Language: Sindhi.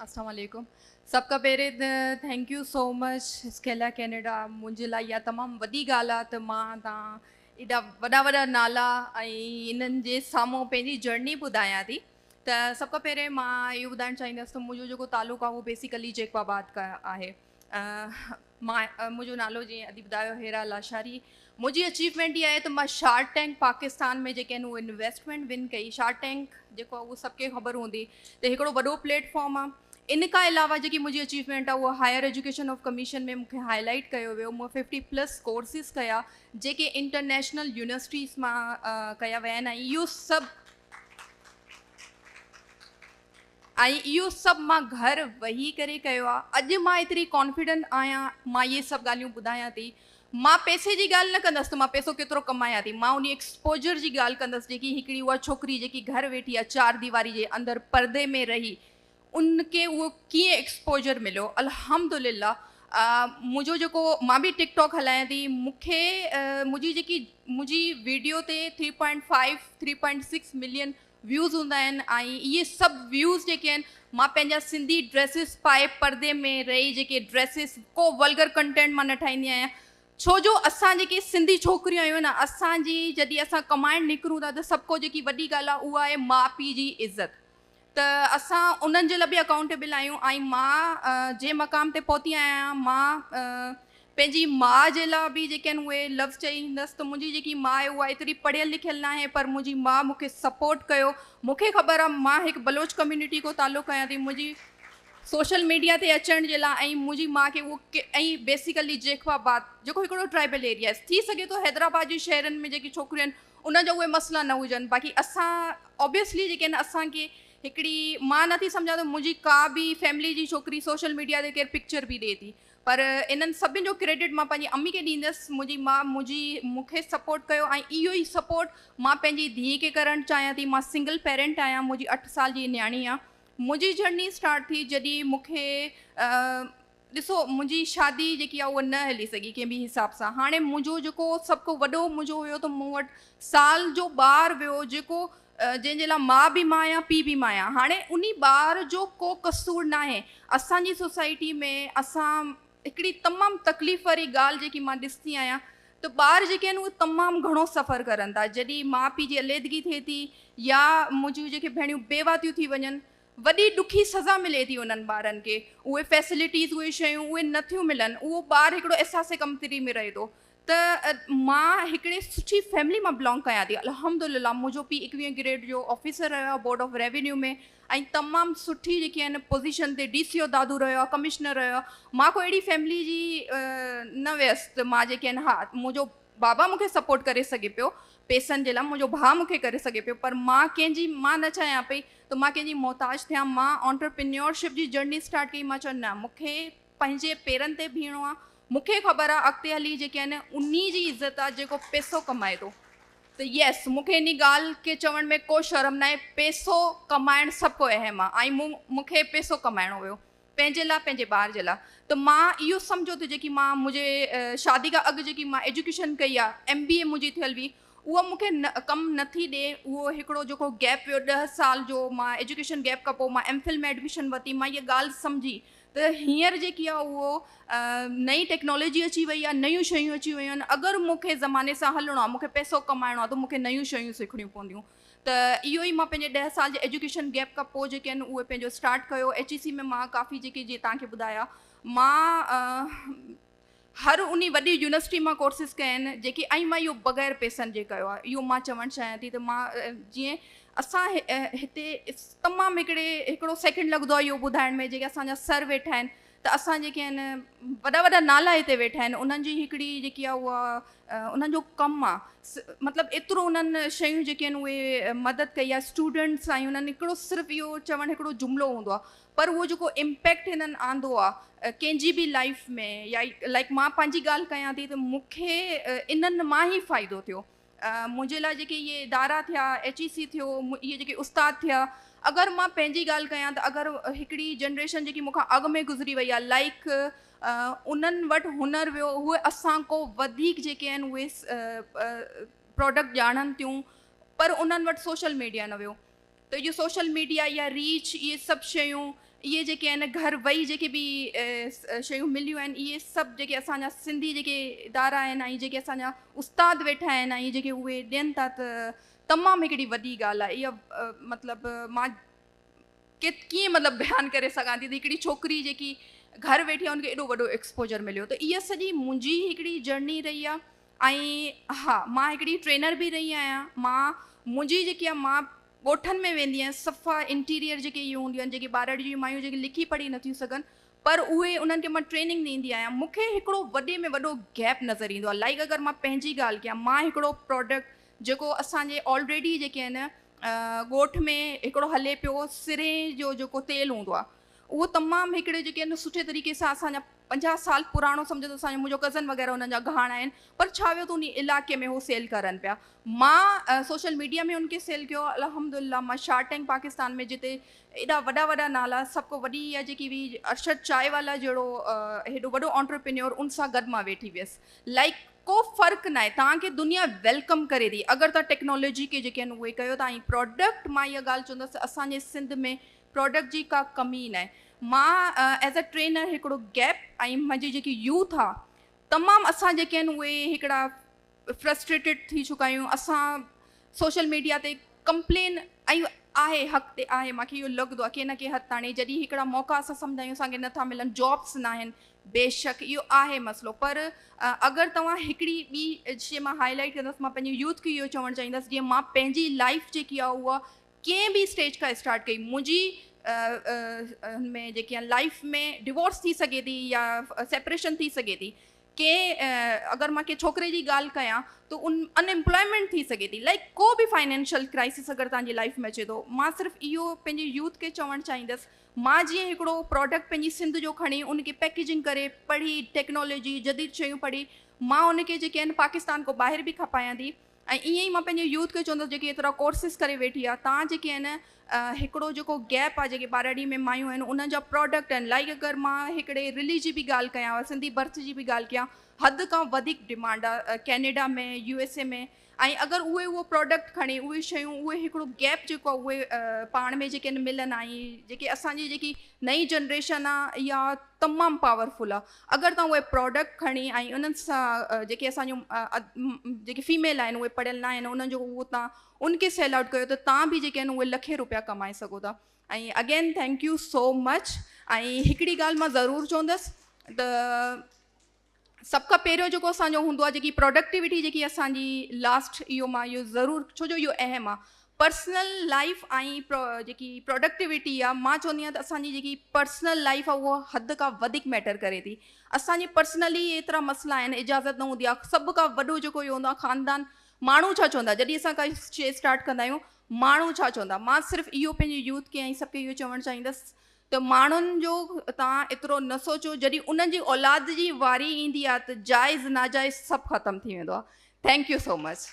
السلام عليڪم. سڀ کان پهرين ته thank you so much Scaler Canada. منهنجي لاء اها تمام وڏي ڳالهه آهي ته مان تان ايڏا وڏا وڏا نالا ۽ انهن جي سامهون پنهنجي جرني ٻڌايان ٿي. ته سڀ کان پهرين مان اهو ٻڌائڻ چاهيندس ته منهنجو جيڪو تعلق آهي، اهو بيسيڪلي جيڪب آباد کان آهي. مان، منهنجو نالو جيئن ادي ٻڌايو، هيرا لاشاري. منهنجي اچيومينٽ اها آهي ته مان شارڪ ٽينڪ پاڪستان ۾ جيڪي آهن اهو انويسٽمينٽ ون ڪئي. شارڪ ٽينڪ جيڪو آهي، اهو سڀ کي خبر هوندي ته هڪڙو وڏو پليٽ فارم آهي. ان کان علاوه جيڪي منهنجي اچيومينٽ آهي، اها هائر ايجوڪيشن آف ڪميشن ۾ مون کي هائي لائيٽ ڪيو ويو. مون 50 پلس ڪورسز ڪيا، جيڪي انٽرنيشنل يونيورسٽيز مان ڪيا ويا آهن ۽ اهو سڀ مان گهر ويهي ڪري ڪيو آهي. اڄ مان ايتري ڪانفيڊنٽ آهيان، مان اهي سڀ ڳالهيون ٻڌايان ٿي. مان پئسي جي ڳالهه نه ڪندس ته مان پئسو ڪيترو ڪمايان ٿي. مان ان ايڪسپوجر جي ڳالهه ڪندس، جيڪي هڪڙي اها ڇوڪري جيڪي گهر ويٺي آهي، چار ديواري جي اندر پردي ۾ رهي، ان کي اهو ڪيئن ايڪسپوجر مليو. الحمدلله، منهنجو جيڪو مان به ٽڪ ٽاڪ هلايان ٿي، مون کي منهنجي جيڪي منهنجي وڊيو تي 3.5، 3.6 ملين ويوز هوندا آهن ۽ اهي سڀ ويوز جيڪي آهن، مان پنهنجا سنڌي ڊريسز پائي، پردي ۾ رهي جيڪي ڊريسز، ڪو ولگر ڪنٽينٽ مان نه ٺاهيندي آهيان، ڇو جو اسان جيڪي سنڌي ڇوڪريون آهيون نه، اسان جي جڏهن اسان ڪمائڻ نڪرون ٿا ته سڀ کان جيڪي وڏي ڳالهه آهي، اها آهي ماءُ پيءُ جي عزت، ته اسان انهن جي لاءِ به اڪائونٽيبل آهيون. ۽ مان جنهن مقام تي پهتي آهيان، مان پنهنجي ماءُ جي لاءِ به جيڪي آهن اهي لفظ چئيندس ته منهنجي جيڪي ماءُ آهي، اها ايتري پڙهيل لکيل نه آهي، پر منهنجي ماءُ مون کي سپورٽ ڪيو. مون کي خبر آهي، مان هڪ بلوچ ڪميونٽي کان تعلق ڪيان ٿي، منهنجي سوشل ميڊيا تي اچڻ جي لاءِ ۽ منهنجي ماءُ کي اهو ۽ بيسيڪلي جيڪب آباد جيڪو هڪڙو ٽرائبل ايريا آهي، ٿي سگهي ٿو حيدرآباد جي شهرن ۾ جيڪي ڇوڪريون آهن، ان جا اهي مسئلا نه هجن. باقي اسان آبويسلي جيڪي آهن، اسان کي هڪڙي مان نٿي سمجهان ته منهنجي ڪا به فيملي جي ڇوڪري سوشل ميڊيا تي ڪير پڪچر به ڏئي ٿي، پر انهن سڀني جو ڪريڊٽ مان پنهنجي امي کي ڏيندس. منهنجي ماءُ مون کي سپورٽ ڪيو ۽ اهو ئي سپورٽ مان پنهنجي ڌيءَ کي ڪرڻ چاهيان ٿي. مان سنگل پيرنٽ آهيان، منهنجي 8 سال جي نياڻي آهي. منهنجي جرني اسٽارٽ ٿي جڏهن مون کي ڏسو، منهنجي شادي جيڪي آهي، اها نه هلي سگهي ڪنهن به حساب سان. هاڻي منهنجو جيڪو سڀ کان وڏو منهنجو هيو ته مون وٽ سال جو ٻار ويو، جيڪو جنهن جي لاءِ ماءُ به مان آهيان، پيءُ به مان آهيان. هاڻي ان ٻار جو ڪو قصور نه آهي. اسان جي سوسائٽي ۾ اسان هڪڙي تمام تڪليف واري ڳالهه جيڪي مان ڏسندي آهيان ته ٻار جيڪي آهن، اهي تمام گهڻو سفر ڪرن ٿا، جڏهن ماءُ پيءُ جي عليحدگي ٿئي ٿي يا منهنجيون جيڪي ڀيڻيون بيواهه ٿيون ٿي وڃن. وڏي ڏکي سزا ملي ٿي انهن ٻارن کي. اهي فيسلٽيز، اهي شيون اهي نٿيون ملن. اهو ٻار هڪڙو احساس ڪمتري ۾ رهي ٿو. ته مان هڪڙي سٺي فيملي مان بلانگ ڪيان ٿي، الحمدلله. منهنجو پيءُ 21 گريڊ جو آفيسر رهيو آهي بورڊ آف ريونيو ۾ ۽ تمام سٺي جيڪي آهن پوزيشن تي، ڊي سي او دادو رهيو آهي، ڪمشنر رهيو آهي. مان ڪو اهڙي فيملي جي نه ويس ته مان جيڪي آهن، ها، منهنجو بابا مون کي سپورٽ ڪري سگهي پيو پئسن جي لاءِ، منهنجو ڀاءُ مون کي ڪري سگهي پيو، پر مان ڪنهن جي مان نه چاهيان پئي ته مان ڪنهن جي محتاج ٿيان. مان آنٽرپرينيورشپ جي جرني اسٽارٽ ڪئي. مان چيو، نه، مون کي پنهنجي پيرن تي بيهڻو آهي. مون کي خبر آهي، اڳتي هلي جيڪي آهن، ان جي عزت آهي جيڪو پئسو ڪمائي ٿو. ته يس، مون کي ان ڳالهه کي چوڻ ۾ ڪو شرم نه آهي، پئسو ڪمائڻ سڀ کان اهم آهي ۽ مون کي پئسو ڪمائڻو هيو پنهنجي لاءِ، پنهنجي ٻار جي لاءِ. ته مان اهو سمجهو ته جيڪي مان منهنجي شادي کان اڳ جيڪي مان ايجوڪيشن ڪئي آهي، ايم بي اي منهنجي ٿيل هئي، اها مون کي نه ڪم نٿي ڏئي. اهو هڪڙو جيڪو گيپ ويو 10 سال جو، مان ايجوڪيشن گيپ کان پوءِ مان ايم فل ۾ ايڊميشن ورتي. مان اها ڳالهه سمجهي ته هينئر جيڪي آهي، اهو نئين ٽيڪنالاجي اچي وئي آهي، نيون شيون اچي ويون آهن. اگر مون کي زماني سان هلڻو آهي، مون کي پئسو ڪمائڻو آهي، ته مون کي نيون شيون سکڻيون پونديون. ته اهو ئي مان پنهنجي 10 سال جي ايجوڪيشن گيپ کان پوءِ جيڪي آهن، اهي پنهنجو اسٽارٽ ڪيو. ايڇ اي سي ۾ مان ڪافي جيڪي جيئن توهان کي ٻڌايا، مان هر ان وڏي يونيورسٽي مان ڪورسز ڪيا آهن جيڪي ۽ مان اهو بغير پئسن جي ڪيو آهي. اهو مان چوڻ چاهيان ٿي ته مان جيئن اسان هتي تمام هڪڙو سيڪنڊ لڳندو آهي اهو ٻڌائڻ ۾، جيڪي اسان جا سر ويٺا آهن، ته اسان جيڪي آهن، وڏا وڏا نالا هتي ويٺا آهن، انهن جي هڪڙي جيڪي آهي، اها انهن جو ڪم آهي. مطلب ايترو انهن شيون جيڪي آهن، اهي مدد ڪئي آهي اسٽوڊنٽس ۽ انهن هڪڙو صرف اهو چوڻ هڪڙو جملو هوندو آهي، پر اهو جيڪو امپيڪٽ هنن آندو آهي ڪنهن جي به لائيف ۾ يا لائيڪ مان پنهنجي ڳالهه ڪيان ٿي ته مون کي انهن مان ئي فائدو ٿيو. منهنجي لاءِ جيڪي اهي ادارا ٿيا، ايڇ اي سي ٿيو، اهي جيڪي استاد ٿيا، اگر مان پنهنجي ڳالهه ڪيان ته اگر هڪڙي جنريشن جيڪي مون کان اڳ ۾ گذري وئي آهي، لائيڪ انهن وٽ هنر ويو، اهي اسان کان وڌيڪ جيڪي آهن، اهي پراڊڪٽ ڄاڻن ٿيون، پر انهن وٽ سوشل ميڊيا نه ويو. ته اهو سوشل ميڊيا يا ريچ، اهي سڀ شيون اهي جيڪي آهن گهر ويهي جيڪي به شيون مليون آهن، اهي سڀ جيڪي اسان جا سنڌي جيڪي ادارا آهن ۽ جيڪي اسان جا استاد ويٺا آهن ۽ جيڪي اهي ڏين ٿا ته تمام هڪڙي وڏي ڳالهه آهي اها. مطلب مان ڪيئن مطلب بيان ڪري سگهان ٿي ته هڪڙي ڇوڪري جيڪي گهر ويٺي آهي، ان کي ايڏو وڏو ايڪسپوجر مليو. ته اها سڄي منهنجي هڪڙي جرني رهي آهي. ۽ ها، مان هڪڙي ٽرينر به رهي آهيان. مان منهنجي جيڪي آهي، مان ڳوٺن ۾ ويندي آهيان، صفا انٽيريئر جيڪي اهي هونديون آهن، جيڪي ٻارڙي جون مايون جيڪي لکي پڙهي نٿيون سگهن، پر اهي انهن کي مان ٽريننگ ڏيندي آهيان. مون کي هڪڙو وڏي ۾ وڏو گيپ نظر ايندو آهي. لائڪ اگر مان پنهنجي ڳالهه ڪيان، مان هڪڙو پراڊڪٽ جيڪو اسان جي آلريڊي جيڪي آهن ڳوٺ ۾ هڪڙو هلي پيو، سرين جو جيڪو تيل هوندو آهي، اهو تمام هڪڙي جيڪي آهن سٺي طريقي سان اسان جا 50 سال پراڻو سمجهو ته اسان جو، منهنجو ڪزن وغيره انهن جا گهاڻ آهن، پر ڇا ويو ته ان علائقي ۾ هو سيل ڪرن پيا. مان سوشل ميڊيا ۾ ان کي سيل ڪيو، الحمدلله. مان شارڪ ٽينڪ پاڪستان ۾، جتي ايڏا وڏا وڏا نالا، سڀ کان وڏي اها جيڪي هئي ارشد چائي والا جهڙو هيڏو وڏو آنٽرپرينيور، ان سان گڏ مان ويٺي ويس. لائڪ ڪو فرق ناهي، توهان کي دنيا welcome ڪري ٿي اگر توهان ٽيڪنالاجي کي جيڪي آهن اهي ڪيو ٿا. ۽ پراڊڪٽ، مان اها ڳالهه چوندس، اسان جي سنڌ ۾ پراڊڪٽ جي ڪا ڪمي ناهي. مان ايز ا ٽرينر هڪڙو گيپ ۽ منهنجي جيڪي يوٿ آ، تمام اسان جيڪي آهن اهي هڪڙا فرسٽريٽيڊ ٿي چڪا آهيون. اسان سوشل ميڊيا تي ڪمپلين ۽ آهي، حق تي آهي، مانکي اهو لڳندو آهي ڪنهن نه ڪنهن حد تاڻي. جڏهن هڪڙا موقعا اسان سمجهندا آهيون اسان کي نٿا ملن، جابس ناهن، بيشڪ اهو آهي مسئلو. پر اگر توهان هڪڙي ٻي شيء مان هائي لائيٽ ڪندس، مان پنهنجي يوٿ کي اهو چوڻ چاهيندس، جيئن مان پنهنجي لائيف جيڪي آهي اها ڪنهن به اسٽيج کان اسٽارٽ ڪئي، منهنجي هن ۾ جيڪي آهن لائيف ۾ ڊوورس ٿي سگهي ٿي يا سيپريشن ٿي سگهي ٿي، ڪنهن اگر مان ڪنهن ڇوڪري جي ڳالهه ڪيان ته ان ان ايمپلائمينٽ ٿي سگهي ٿي، لائيڪ ڪو به فائنينشل ڪرائسس اگر توهان جي لائيف ۾ اچي ٿو. مان صرف اهو پنهنجي يوٿ کي چوڻ چاهيندس، مان جيئن هڪڙو پراڊڪٽ پنهنجي سنڌ جو کڻي ان کي پيڪيجنگ ڪري، پڙهي، ٽيڪنالاجي جديد شيون پڙهي، مان ان کي جيڪي آهن پاڪستان کان ٻاهر به کپايان ٿي. ۽ ائين ئي مان پنهنجي يوٿ کي چوندس جيڪي ايترا ڪورسز ڪري ويٺي آهي، توهان جيڪي آهن هڪڙو جيڪو گيپ آهي، جيڪي ٻهراڙي ۾ مايون آهن انهن جا پراڊڪٽ آهن. لائڪ اگر مان هڪڙي رلي جي به ڳالهه ڪيان، سنڌي ڀرت جي به ڳالهه ڪيان، حد کان وڌيڪ ڊمانڊ آهي ڪينيڊا ۾، يو ايس اي ۾. ۽ اگر اهي اهو پراڊڪٽ کڻي اهي شيون، اهي هڪڙو گيپ جيڪو آهي اهي پاڻ ۾ جيڪي آهن ملن. ۽ جيڪي اسان جي جيڪي نئين جنريشن آهي اها تمام پاورفل آهي. اگر توهان اهي پراڊڪٽ کڻي ۽ انهن سان جيڪي اسان جون جيڪي فيميل آهن، اهي پڙهيل نه آهن، انهن جو اهو توهان ان کي سيل آئوٽ ڪيو ته توهان به جيڪي آهن اهي لکين روپيا ڪمائي سگهو ٿا. ۽ Again thank you so much. ۽ هڪڙي ڳالهه مان ضرور چوندس ته سڀ کان پهريون جيڪو اسان جو هوندو آهي جيڪي پروڊڪٽيوٽي جيڪي اسان جي لاسٽ، اهو مان اهو ضرور، ڇو جو اهو اهم آهي، پرسنل لائف ۽ جيڪي پروڊڪٽيوٽي آهي. مان چوندي آهيان ته اسان جي جيڪي پرسنل لائف آهي اها حد کان وڌيڪ ميٽر ڪري ٿي. اسان جي پرسنلي ايترا مسئلا آهن، اجازت نه هوندي آهي، سڀ کان وڏو جيڪو اهو هوندو آهي خاندان، ماڻهو ڇا چوندا. جڏهن اسان ڪا شيء اسٽارٽ ڪندا آهيون، ماڻهو ڇا چوندا. مان صرف اهو پنهنجي يوٿ کي ۽ سڀ کي اهو چوڻ چاهيندس ته ماڻهن جو توهان ايترو نه سوچو. جڏهن انهن جي اولاد جي واري ايندي آهي ته جائز ناجائز سڀ ختم ٿي ويندو آهي. Thank you so much.